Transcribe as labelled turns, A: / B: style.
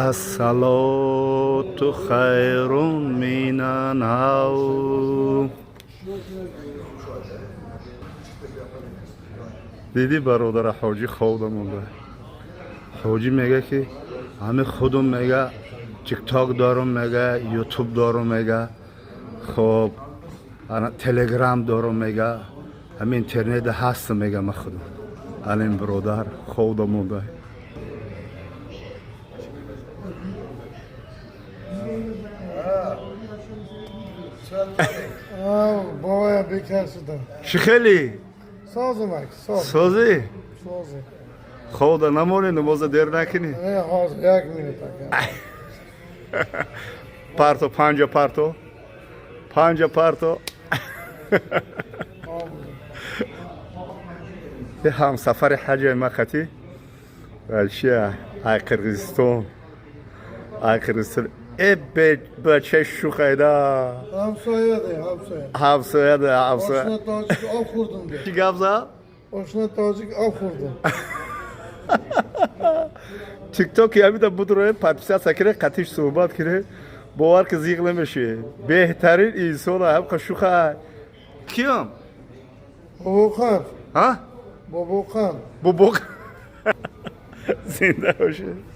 A: الصلاة خير من النوم. Дидӣ, бародара, ҳоҷӣ хобда монда. Ҳоҷӣ мега, ки ҳами худум, мега, Тикток дорум, мега, Ютуб дорум, мега, хоб, Телеграм дорум, мега, ҳами интернет ҳастам, мега, ма худум. Алин биродар хобда монда.
B: Бобоя бекар шудам.
A: Чӣ хеле?
B: Созумак, соз.
A: Созӣ?
B: Созӣ.
A: Хобда намонӣ, намоза дер накунӣ.
B: Не, ҳозир як минут, ака.
A: Парто, панҷа парто, панҷа парто. Ҳамсафари ҳаҷаи ма хати чия, ай Қирғизистон, ай Қирғизистон. Э, бачаи шухайда.
B: Ҳамсояде, ҳамсоя.
A: Ҳамсояда, ҳамсоя.
B: Ошна тоҷик об хӯрдум де.
A: Чӣ гап зад?
B: Ошна тоҷик об хӯрдум.
A: Тиктоки ҳамида будроe, подписаться кире, қатиш суҳбат кире, бовар ки зиқ намеши. Беҳтарин инсона, ҳамқа шуха. Киём?
B: Бобоқан.
A: Ҳа.
B: Бобоқан.
A: Бобоқ, зинда бошед.